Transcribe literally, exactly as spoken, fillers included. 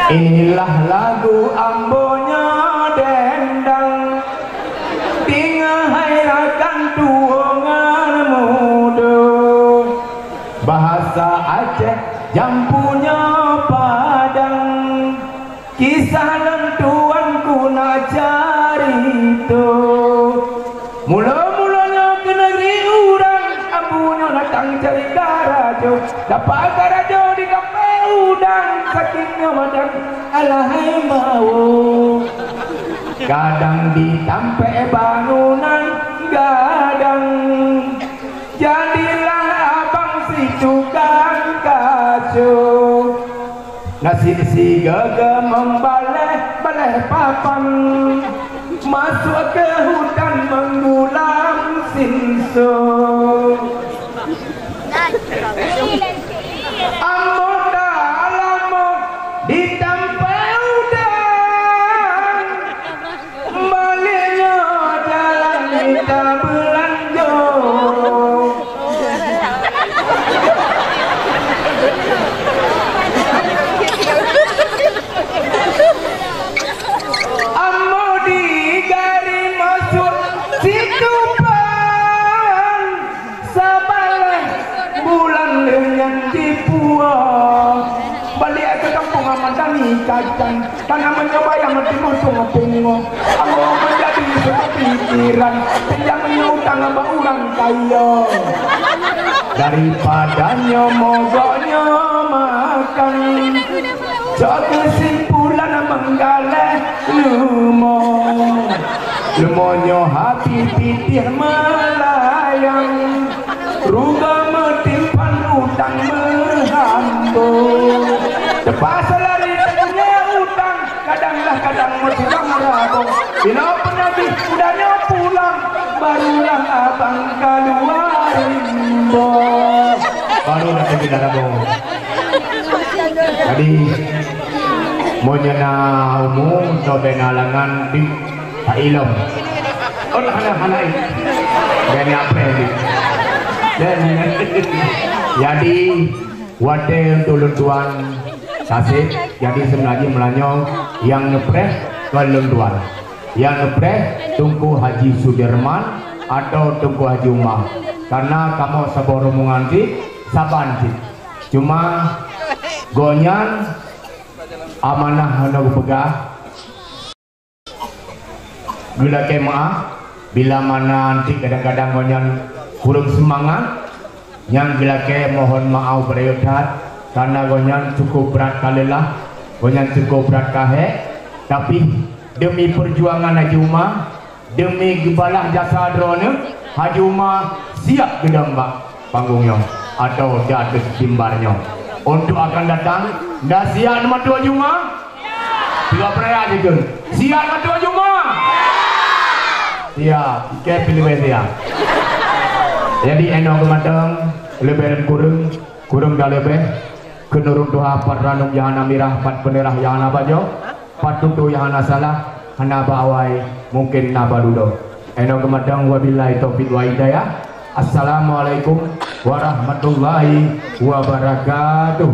Inilah lagu ambo nyoe dendang, tinggai hai rakan tuwo ngon mudo. Bahasa Aceh jampu nyoe padang, kisah lôn tuan ku na carito. Mula-mula nyoe keu negeri urang, ambo nyoe datang cari karajo. Dapat karajo di kampung udang, sakét nyoe madan alahai mawo. Kadang ditampée bangunan gadang, jadilah abang si tukang kaco. Nasib si gaga membaleh-baleh papan, masuk ke hutan menggulam sinso. Ambo tak lama ditampée udang, baliknya jalan mita belanjo. Ambo digari masuk situpan, sabaleh bulan lheueh nyan jipuwoe. Balik ke kampung Ahmad Dhani kacang, tanah meunyoe bayang meuti mosong pungo. Allah menjadi seperti pikiran, pinjam meunyoe utang bak urang kaya. Daripada nyoe mogok nyoe makan, cok kesimpulan menggaleh leumo. Leumo nyoe hati titih melayang, ruga meutimpan utang meuhambo. Terpaksa lari punya utang, kadang lah kadang meutulang rabo. Bila peunagih udah nyoe pulang, barulah abang kaluar rimbo. Baru dah pergi dah rabo. Jadi, meunyoe na umu, sobena langan di Pak Ilom. Oh, hana, hana, eh. Dan yang apa ni? Dan, jadi, watée untuk lôn tuan Tasib, jadi sebenarnya melanyo yang neupreh kon lôn tuan. Yang neupreh Teungku Haji Sudirman atau Teungku Haji Umar. Karena kamoe saboh rombongan cit, saban cit. Cuma gobnyan amanah hana geupeugah. Geulakée meuáh, bila mana anti kadang-kadang gobnyan kureueng seumangat, nyang geulakée mohon maáh beurayeuk that, karena gobnyan cukup brat ka leulah, gobnyan cukup brat ka hék, tapi demi peujuangan Haji Uma, demi geubalah jasa droeneuh, Haji Uma siap geudong bak panggong nyoe atau di ateueh mimbar nyoe. Untuk akan datang, dah siap neumatoe Haji Uma? Tiga peraya je tu. Siap neumatoe Haji Uma? Siap. Oke, pilih siap. Jadi, eno geumatang, leubeh dan kureueng, kureueng dan leubeh. Keuneurun tuha pat ranub nyang hana mirah, pat peuneurah nyang hana bajoe. Pat tutoe nyang hana salah, hana bak awai, mungken na bak dudoe. Eno geumatang, wabillahi taufiq wal hidayah. Assalamualaikum warahmatullahi wabarakatuh.